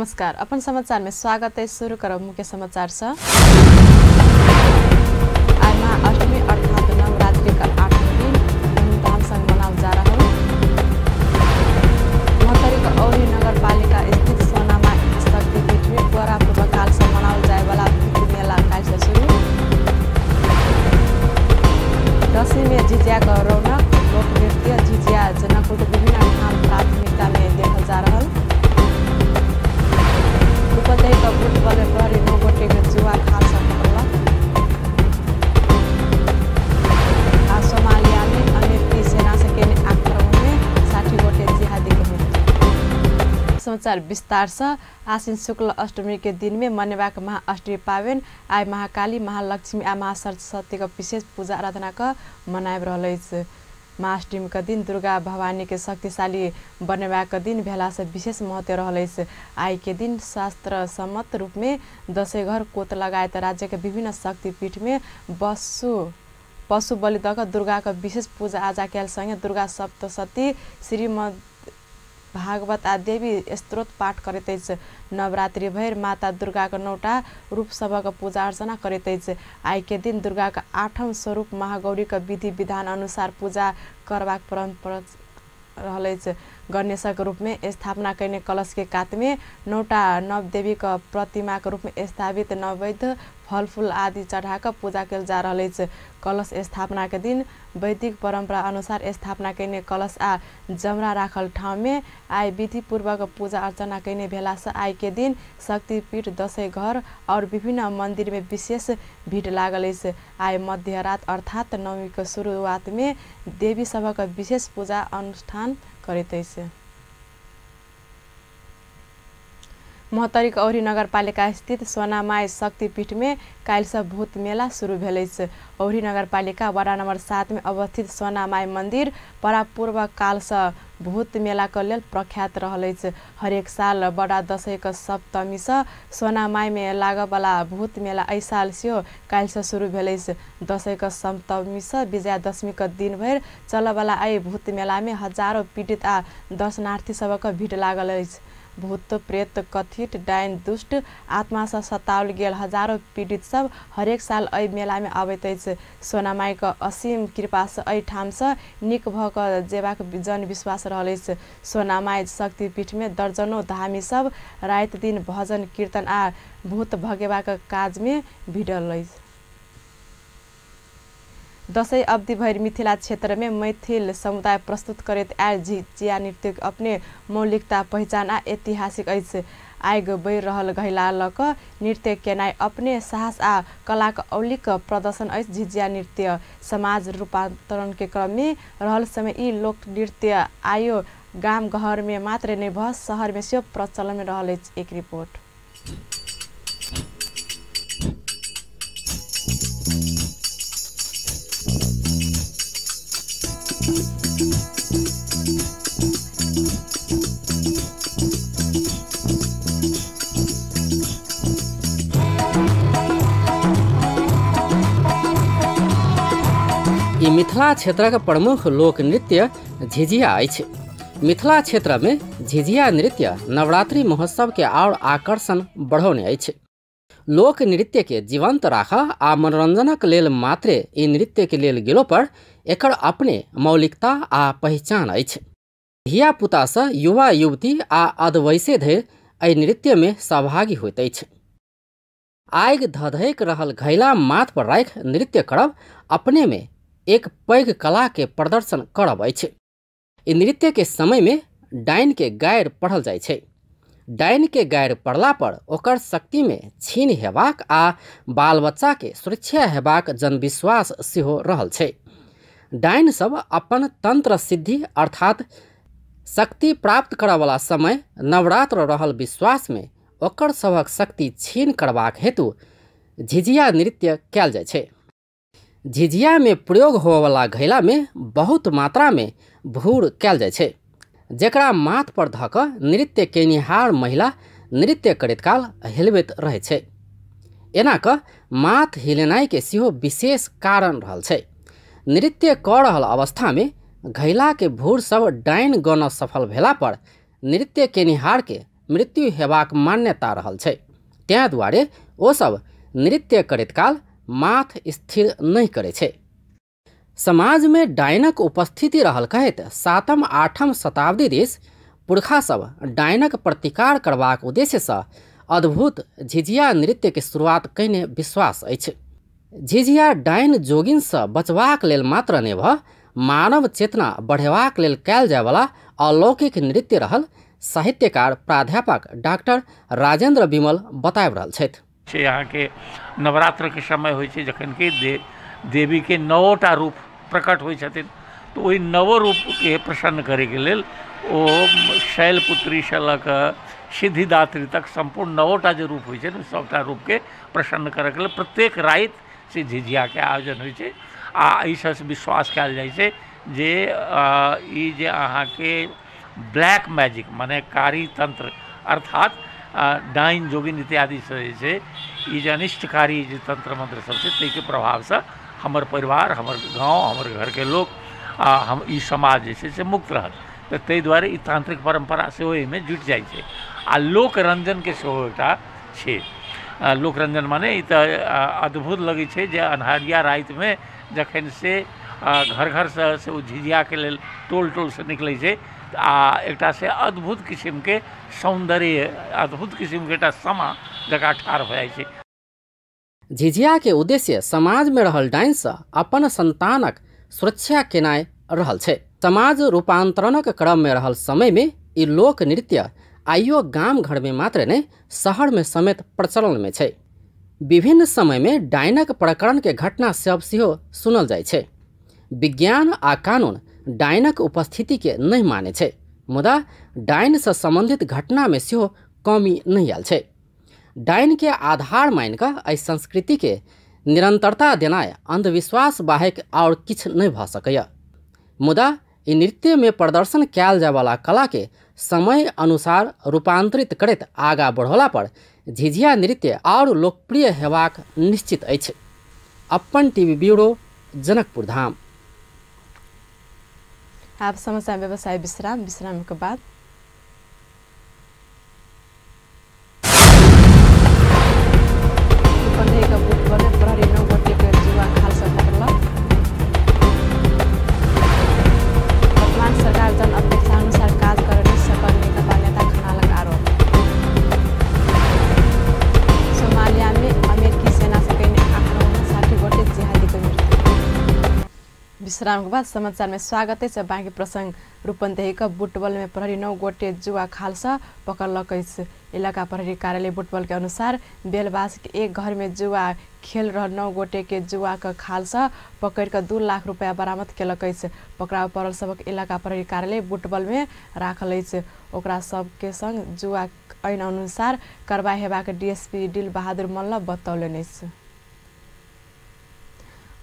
नमस्कार, अपन समाचार में स्वागत है। शुरू करब मुख्य समाचार से। आज महाअष्टमी अर्थात नवरात्रि का 8वां दिन धूमधाम संग मनाओल जा रहा है। महोत्तरी के औरी नगर पालिका स्थित सोनामाई शक्तिपीठ में पूर्व काल से मनाओल जाए वाला भूत मेला काल्हि से शुरू। दशमी में झिझिया का रौनक, लोक नृत्य झिझिया जनकपुर के विभिन्न ठाम प्राथमिकता में देखल जा रहा। रूपन्देही का बुटबल में प्रहरी 9 गोटे के जुआ खाल से पकड़लक। आ सोमालिया में अमेरिकी सेना से केने आक्रमण में 60 गोटे जिहादी के मृत्यु। समाचार विस्तार से। आश्विन शुक्ल अष्टमी के दिन में मनेबाक महाअष्टमी पाबनि आइ महाकाली, महालक्ष्मी आ महासरस्वती के विशेष पूजा आराधना क मनाबि रहल अछि। महाअष्टमी के दिन दुर्गा भवानी के शक्तिशाली बनेबाक दिन भेला से विशेष महत्व रहल अछि। आइ के दिन शास्त्र सम्मत रूप में दसैँ घर कोत लगायत राज्य के विभिन्न शक्तिपीठ में पशु बलि दऽ कऽ दुर्गा के विशेष पूजा आजा कयल संगे दुर्गा सप्तशती, श्रीमद् भागवत आ देवी स्तोत्र पाठ करैत अछि। नवरात्रि भरि माता दुर्गा के 9टा रूप सभक पूजा अर्चना करैत अछि। आइ के दिन दुर्गा के 8म स्वरूप महागौरी के विधि विधान अनुसार पूजा करबाक परंपरा रहल अछि। गणेशक रूप में स्थापना कयने कलश के कात में 9टा नवदेवी के प्रतिमा के रूप में स्थापित नवैद्य फल फूल आदि चढ़ा कऽ पूजा कयल जा रहल अछि। कलश स्थापना के दिन वैदिक परंपरा अनुसार स्थापना कयने कलश आ जमरा राखल ठाउँ में आइ विधि पूर्वक पूजा अर्चना कयने भेला से आइ के दिन शक्तिपीठ, दसैँ घर और विभिन्न मंदिर में विशेष भीड़ लागल अछि। आइ मध्यरात अर्थात नवमी के शुरुआत में देवी सभक विशेष पूजा अनुष्ठान करैत अछि। महोत्तरी के औरी नगरपालिका स्थित सोनामाई शक्तिपीठ में काल्हि से भूत मेला शुरू भेल अछि। औरी नगरपालिका वार्ड नंबर 7 में अवस्थित सोनामाई मंदिर परापूर्व काल से भूत मेला के लेल प्रख्यात रहल अछि। हरेक साल बड़ा दशैं के सप्तमी से सोनामाई में लागऽ वाला भूत मेला एहि साल सेहो काल्हि से शुरू भेल अछि। दशैं के सप्तमी से विजयादशमी के दिन भरि चलऽ वाला एहि भूत मेला में हजारों पीड़ित आ दर्शनार्थी सभक भीड़ लागल अछि। भूत प्रेत कथित डाइन दुष्ट आत्मा से सताओल गेल हजारों पीड़ित सब हरेक साल एहि मेला में आबैत अछि। सोनामाई के असीम कृपा से एहि ठाम से नीक भऽ कऽ जेबाक जनविश्वास रहल अछि। सोनामाई शक्तिपीठ में दर्जनों धामी सब राति दिन भजन कीर्तन आ भूत भगेबाक काज में भिड़ल अछि। दशैं अवधि भरि मिथिला क्षेत्र में मैथिल समुदाय प्रस्तुत करैत आयल झिझिया नृत्य अपने मौलिकता, पहिचान आ ऐतिहासिक अछि। आगि बढ़ि रहल घैला लऽ कऽ नृत्य केनाइ अपने साहस आ कलाक औलिक प्रदर्शन अछि। झिझिया नृत्य समाज रूपांतरण के क्रम में रहल समय ई लोक नृत्य आयो गाम घर में मात्र नहि भऽ शहर में सेहो प्रचलन में रहल अछि। एक रिपोर्ट। ई मिथिला क्षेत्रक प्रमुख लोक नृत्य झिझिया अछि। मिथिला क्षेत्र में झिझिया नृत्य नवरात्रि महोत्सव के और आकर्षण बढ़ौने अछि। लोक नृत्य के जीवंत राखऽ आ मनोरंजनक लेल मात्रे ई नृत्य के लेल गेलो पर एकर अपने मौलिकता आ पहिचान अछि। धिया पुता से युवा युवती आ अधवयसे धरि एहि नृत्य में सहभागी होइत अछि। आगि धधैक रहल घैला माथ पर राखि नृत्य करब अपने में एक पैघ कला के प्रदर्शन करब अछि। ई नृत्य के समय में डाइन के गारि पढ़ल जाइ छै। डाइन के गारि पढ़ला पर ओकर शक्ति में छीन हेबाक आ बाल बच्चा के सुरक्षा हेबाक जनविश्वास सेहो रहल छै। डाइन सब अपन तंत्र सिद्धि अर्थात शक्ति प्राप्त करऽवला समय नवरात्र रहल विश्वास में ओकर सभक शक्ति छीन करबाक हेतु झिझिया नृत्य कयल जाइ छै। झिझिया में प्रयोग होवला घैला में बहुत मात्रा में भूर कयल जाइ छै, जेकरा माथ पर धऽ कऽ नृत्य केनिहार महिला नृत्य करैत काल हिलबैत रहै छै। एना कऽ माथ हिलेनाइ के सेहो विशेष कारण रहल छै। नृत्य कऽ रहल अवस्था में घैला के भूर सब डाइन गनऽ सफल भेला पर नृत्य केनिहार के मृत्यु हेबाक मान्यता रहल छै। तें दुआरे ओ सब नृत्य करैत काल माथ स्थिर नहि करै छै। समाज में डायनक उपस्थिति रहल कहैत 7म 8म शताब्दी दिस पुरखा सब डायनक प्रतिकार करबाक उद्देश्यसँ अद्भुत झिझिया नृत्य के शुरुआत कयने विश्वास अछि। झिझिया डायन जोगिनसँ बचबाक लेल मात्र नहि भऽ मानव चेतना बढ़ेबाक लेल कयल जायवला अलौकिक नृत्य रहल साहित्यकार प्राध्यापक डॉक्टर राजेंद्र विमल बताबि रहल छथि। अहाँके नवरात्रके समय होइ छै जखन कि देवी के 9टा रूप प्रकट होइ छथिन, तऽ ओहि नवो रूपके प्रसन्न करैके लेल ओ शैलपुत्रीसँ लऽ कऽ सिद्धिदात्री तक सम्पूर्ण 9टा जे रूप होइ छै ने, सभटा रूपके प्रसन्न करैके लेल प्रत्येक राति से झिझियाके आयोजन होइ छै। आ एहिसँ विश्वास कयल जाइ छै जे ई जे अहाँके ब्लैक मैजिक माने कारी तंत्र अर्थात डाइन जोगिन इत्यादिसँ जे छै ई जे अनिष्टकारी जे तंत्र मंत्र सब छै ताहिके प्रभावसँ हमर परिवार, हमर गाँव, हमर घरके लोक आ हम ई समाज जे छै से मुक्त रहत। तऽ ताहि दुआरे ई तांत्रिक परम्परा सेहो एहिमे जुटि जाइ छै। आ लोकरंजनके सेहो एकटा छै। लोकरंजन माने ई तऽ अद्भुत लगै छै जे अन्हरिया रातिमे जखन से घर घरसँ से ओ झिझियाके लेल टोल टोलसँ निकलै छै आ एकटा से अद्भुत किसिमके सौन्दर्य, अद्भुत किसिमके एकटा समा जकाँ ठाढ़ भऽ जाइ छै। झिझिया के उद्देश्य समाज में रहल डाइनसँ अपन संतानक सुरक्षा केनाइ रहल छै। समाज रूपांतरणक क्रम में रहल समय में ई लोक नृत्य आइयो गाम घर में मात्र नहि शहर में समेत प्रचलन में छै। विभिन्न समय में डाइनक प्रकरण के घटना सब सेहो सुनल जाइ छै। विज्ञान आ कानून डाइनक उपस्थिति के नहि मानै छै, मुदा डाइन से संबंधित घटना में सेहो कमी नहि आयल छै। डाइन के आधार मानि कऽ एहि संस्कृति के निरंतरता देनाइ अंधविश्वास बाहेक और किछु नहि भऽ सकैए। मुदा ई नृत्य में प्रदर्शन कयल जायवला कला के समय अनुसार रूपांतरित करैत आगाँ बढ़ौला पर झिझिया नृत्य और लोकप्रिय हेबाक निश्चित अछि। अपन टीवी ब्यूरो, जनकपुर धाम। आप समाचार व्यवसाय विश्राम, विश्राम के बाद प्रहरी 9 गोटे के जुआ खाल से पकड़लक। वर्तमान सरकार जन अपेक्षा अनुसार काज कर नहि सकल नेकपा नेता खनालक आरोप। सोमालिया में अमेरिकी सेना से कयने आक्रमण में 60 गोटे जिहादी के मृत्यु। विश्राम के बाद समाचार में स्वागत है। बाँकी प्रसंग रूपन्देही के बुटवल में प्रहरी 9 गोटे जुआ खाल से पकड़लक अछि। इलाका प्रहरी कार्यालय बुटवल के अनुसार बेलबास के एक घर में जुआ खेल रहल 9 गोटे के जुआ के खाल से पकड़ के 2 लाख रुपया बरामद केलक अछि। पकड़ाव पड़ल सबक इलाका प्रहरी कार्यालय बुटवल में राखल अछि। ओकरा सबके संग जुआ ऐन अनुसार कार्रवाई हेबाक डीएसपी दिल बहादुर मल्ल बतौलनि अछि।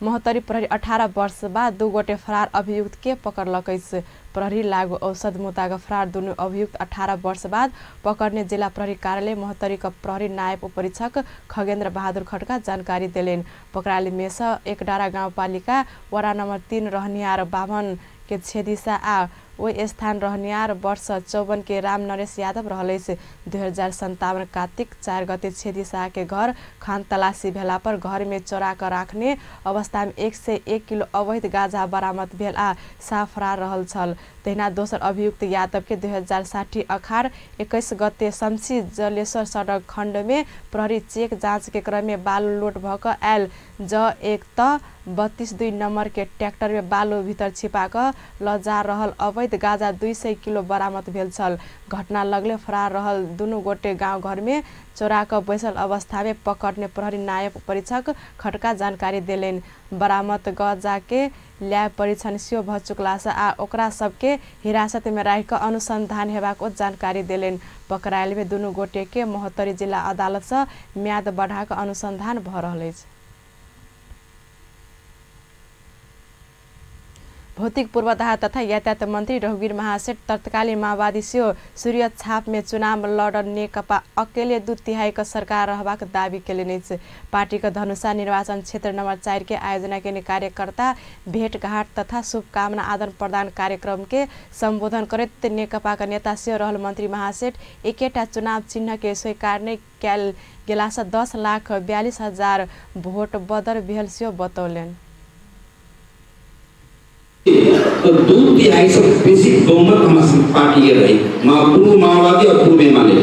महोत्तरी प्रहरी 18 वर्ष बाद 2 गोटे फरार अभियुक्त के पकड़लक अछि। प्रहरी लागू औषध मुद्दाक फरार दुनू अभियुक्त 18 वर्ष बाद पकड़ने जिला प्रहरी कार्यालय महोत्तरी के प्रहरी नायब उपरीक्षक खगेन्द्र बहादुर खड्का जानकारी देलनि। पकड़ायल में से एकडारा गाउँपालिका वडा नम्बर 3 रहनिहार बाभन के छेदिसा आ ओहि स्थान रहनिहार वर्ष 54 के राम नरेश यादव रहल अछि। 2057 कार्तिक 4 गते छेदिसा के घर खान तलाशी भेला पर घर में चोरा कर राखने अवस्था में 101 किलो अवैध गांजा बरामद भेल आ साफ फरार रहल छल। तहिना दोसर अभियुक्त यादव के 2060 अखार 21 गते शमशी जलेश्वर सड़क खंड में प्रहरी चेक जांच के क्रम में बालू लोड भ क आयल ज 1 त 32-2 नंबर के ट्रैक्टर में बालू भीतर छिपा क ल जा रहल अवैध गांजा 200 किलो बरामद भेल छल। घटना लगले फरार रहल दुनू गोटे गांव घर में चोरा क बैसल अवस्था में पकड़ने प्रहरी नायब परीक्षक खड़का जानकारी देलनि। बरामद गांजा के ल्याब परीक्षण सेहो भ चुकला से आ ओकरा सबके हिरासत में राखि क अनुसंधान हेबाक जानकारी देलनि। पकड़ायल में दुनू गोटे के महोत्तरी जिला अदालत से म्याद बढ़ा क अनुसंधान भ रहल अछि। भौतिक पूर्वाधार तथा यातायात मन्त्री रघुवीर महासेठ तत्कालीन माओवादी सेहो सूर्य छाप में चुनाव लड़ल नेकपा अकेले 2/3 के सरकार रहबाक दावी केलनि अछि। पार्टीक धनुषा निर्वाचन क्षेत्र नंबर 4 के आयोजना केने कार्यकर्ता भेटघाट तथा शुभकामना आदान प्रदान कार्यक्रम के संबोधन करैत नेकपा के नेता सेहो रहल मंत्री महासेठ एकेटा चुनाव चिन्ह के स्वीकार नहि कयल गेलासँ 10,42,000 भोट बदर भेल सेहो बतौलनि। तो 2/3 से बेसी बहुमत हमारे पार्टी के रही, पूर्व माओवादी और पूर्व एमाले।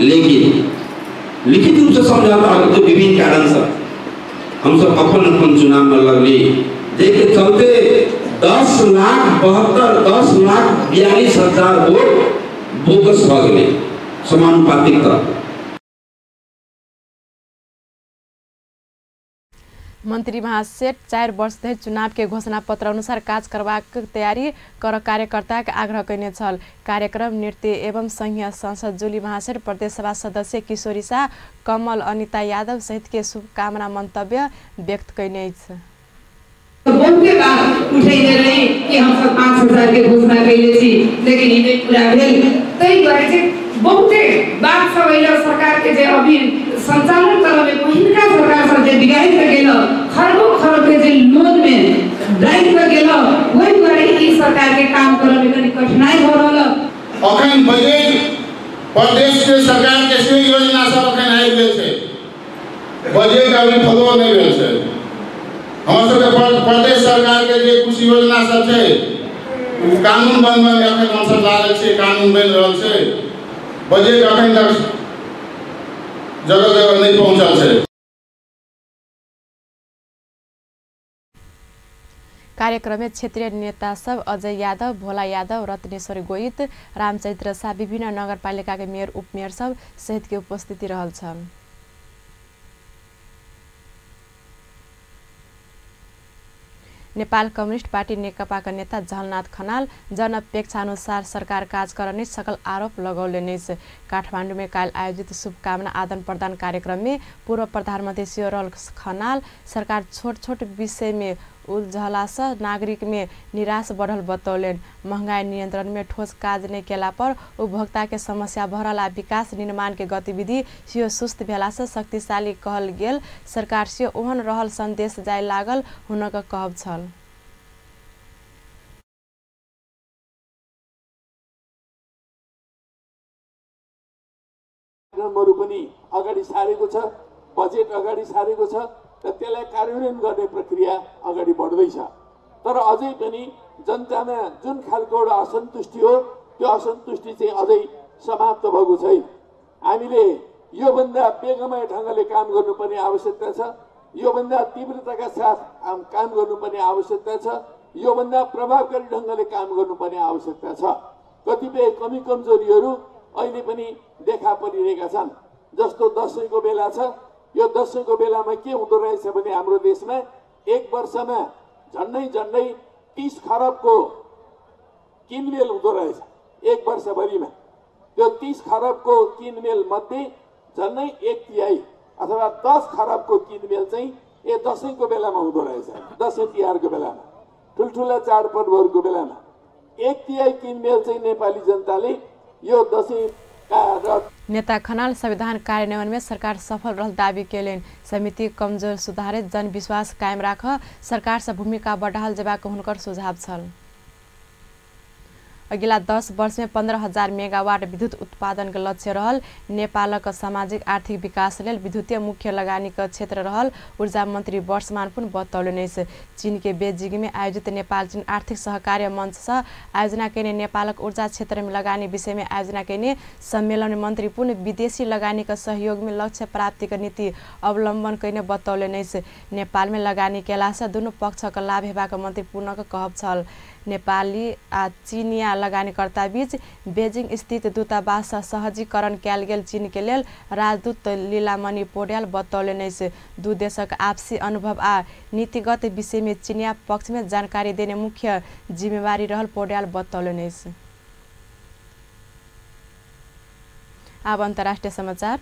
लेकिन लिखित रूप से समझौता हो तो विभिन्न कारण से हम सब अपन अपन चुनाव में लगली, जेके चलते 10,72,10,42,000 वोट बोगस भ गेलै समानुपातिक तरफ। मंत्री महासेठ 4 वर्ष धरि चुनाव के घोषणा पत्र अनुसार काज करबाक तैयारी कर कार्यकर्ता के आग्रह कयने छल। कार्यक्रम नृत्य एवं संघीय सांसद जुली महासेठ, प्रदेश सभा सदस्य किशोरी शाह, कमल अनिता यादव सहित के शुभकामना मंतव्य व्यक्त कयने अछि। बहुते बात उठैने रही कि हम सब 5,000 के घोषणा कैले छी, लेकिन ई नहि पूरा भेल। ताहि दुआरे चाहिँ बहुते बात सब अइल सरकार के जे अभी संचालन करमे पहिलका सरकार सब जे बिगाड़ि कऽ गेल, खरबो खरब के जे लोन में डालि कऽ गेल, ओहि दुआरे ई सरकार के काम करमे कनि कठिनाई भऽ रहल। अखन बजट प्रदेश के सरकार के से योजना सब अखन आबि गेल छै, बजट अभी फलो नहि भेल छै। हमर सबके प्रदेश सरकार के जे कुछ योजना सब छै ओ कानून बनबै में अखन हमसब लागल छियै, कानून बनि रहल छै, बजट अखन तक जगह जगह नहीं पहुंचल छै। कार्यक्रम में क्षेत्रीय नेता सब अजय यादव, भोला यादव, रत्नेश्वर गोइत, रामचरित्र शाह, विभिन्न नगरपालिका के मेयर उपमेयर सब सहित के उपस्थिति रहल छल। नेपाल कम्युनिस्ट पार्टी नेकपा के नेता झलनाथ खनाल जनअपेक्षा अनुसार सरकार काज कर नहि सकल आरोप लगौलनि अछि। काठमाडौँ में काल्हि आयोजित शुभकामना आदान प्रदान कार्यक्रम में पूर्व प्रधानमन्त्री सेहो रहल खनाल सरकार छोट छोट विषय में उलझलासँ नागरिक में निराश बढ़ल बतौलनि। महंगाई नियंत्रण में ठोस काज नहि केला पर उपभोक्ता के समस्या बढ़ल आ विकास निर्माण के गतिविधि सेहो सुस्त भेलासँ शक्तिशाली कहल गेल सरकार सेहो ओहन रहल संदेश जाय लागल हुनक कहब छल। पनि अगाडि सारेको छ, बजेट अगाडि सारेको छ र त्यसलाई कार्यान्वयन गर्ने प्रक्रिया अगाडि बढ्दैछ। तर अझै पनि जनतामा जुन खालको एउटा असन्तुष्टि हो त्यो असन्तुष्टि चाहिँ अझै समाप्त भएको छैन। हामीले योभन्दा वेगमय ढङ्गले काम गर्नुपर्ने आवश्यकता छ, योभन्दा तीव्रताका साथ काम गर्नुपर्ने आवश्यकता छ, योभन्दा प्रभावकारी ढङ्गले काम गर्नुपर्ने आवश्यकता छ। कतिपय कमी कमजोरीहरू अहिले पनि देखा परिरहेका छन्। जस्तो दसैँको बेला छ, यो दसैँको बेलामा के हुँदो रहेछ भने हाम्रो देशमा एक वर्षमा झन्डै झन्डै 30 खरबको किनमेल हुँदो रहेछ एक वर्षभरिमा। त्यो 30 खरबको किनमेल मध्ये झन्डै 1/3 अथवा 10 खरबको किनमेल चाहिँ ए दसैँको बेलामा हुँदो रहेछ। दसैँ तिहारको बेलामा, ठुल्ठुला चाडपर्वहरूको बेलामा 1/3 किनमेल चाहिँ नेपाली जनताले यो दसैँ। नेता खनाल संविधान कार्यान्वयन में सरकार सफल रहल दावी केलनि। समिति कमजोर सुधारित जनविश्वास कायम राख सरकार से भूमिका बढ़ाल जेबाक हुनकर सुझाव छल। अगिला 10 वर्ष में 15,000 मेगावाट विद्युत उत्पादन के लक्ष्य रहल नेपालक सामाजिक आर्थिक विकास लेल विद्युतीय मुख्य लगानी के क्षेत्र रहल ऊर्जा मंत्री वर्षमान पुन बतौलनि अछि। चीन के बेजिंग में आयोजित नेपाल चीन आर्थिक सहकार्य मंच से आयोजना केने नेपालक ऊर्जा क्षेत्र में लगानी विषय में आयोजना केने सम्मेलन में मंत्री पुन विदेशी लगानी के सहयोग में लक्ष्य प्राप्ति के नीति अवलंबन केने बतौलनि अछि। नेपाल में लगानी केला से दुनू पक्ष के लाभ हेबाक मंत्री पुनक कहब छल। नेपाली आ चीनिया लगानीकर्ता बीच बेजिंग स्थित दूतावास सहजीकरण कयल गेल चीन के लेल राजदूत लीलामणि पौड्याल बतौलनि अछि। दू देशक आपसी अनुभव आ नीतिगत विषय में चीनिया पक्ष में जानकारी देने मुख्य जिम्मेवारी रहल पौड्याल बतौलनि अछि। अब अंतर्राष्ट्रीय समाचार।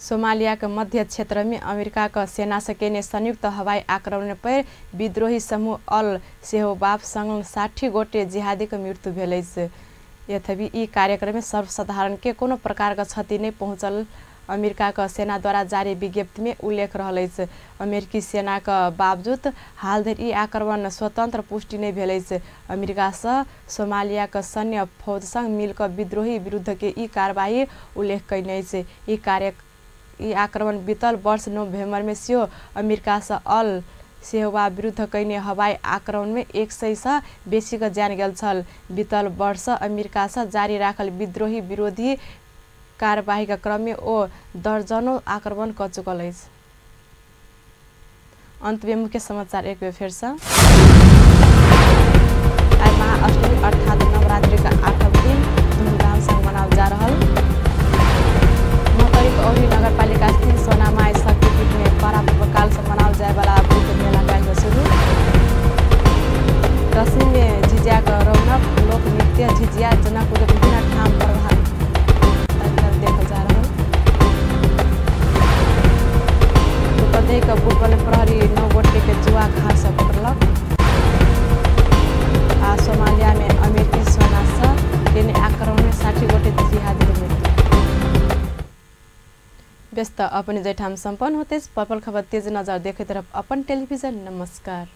सोमालिया के मध्य क्षेत्र में अमेरिका के सेना से केने संयुक्त हवाई आक्रमण पर विद्रोही समूह अल शबाब संग 60 गोटे जिहादी के मृत्यु भेल अछि। यद्यपि ई कार्यक्रम में सर्वसाधारण के कोनो प्रकार के क्षति नहीं पहुँचल अमेरिका के सेना द्वारा जारी विज्ञप्ति में उल्लेख रहल अछि। अमेरिकी सेना के बावजूद हाल धरि ई आक्रमण स्वतंत्र पुष्टि नहीं भेल अछि। अमेरिका से सोमालिया के सैन्य फौज संग मिलकर विद्रोही विरुद्ध के ई कार्रवाई उल्लेख कयने अछि। ई आक्रमण बीतल वर्ष नोभेम्बर में सेहो अमेरिका से अल शबाब विरुद्ध कयने हवाई आक्रमण में 100 से बेसी के जान गेल छल। बीतल वर्ष अमेरिका से जारी राखल विद्रोही विरोधी कार्यवाही के क्रम में ओ दर्जनों आक्रमण कर चुकल अछि। अंत में मुख्य समाचार एक बेर फेर से। आइ महाअष्टमी अर्थात नवरात्रि का 8वां दिन धूमधाम से मनाओल जा रहल। महोत्तरीक औरी नगरपालिका स्थित सोनामाई शक्तिपीठ में परापूर्वकाल से मनाओल जाय वाला बुद्ध मेला काल्हि शुरू। दशमी में झिझिया के रौनक लोक नृत्य झिझिया जनकपुर के विभिन्न ठाम प्रभाव देखल जा रहल। रूपन्देही के बुटवल प्रहरी 9 गोटे के जुआ खार से पकड़लक। आ सोमालिया में अमेरिकी सेना से केने आक्रमण में 60 गोटे जिहादी के मृत्यु। व्यस्त अपने जैठाम सम्पन्न होते पल पल खबर तेज नजर देखैत रहब अपन टेलीविजन। नमस्कार।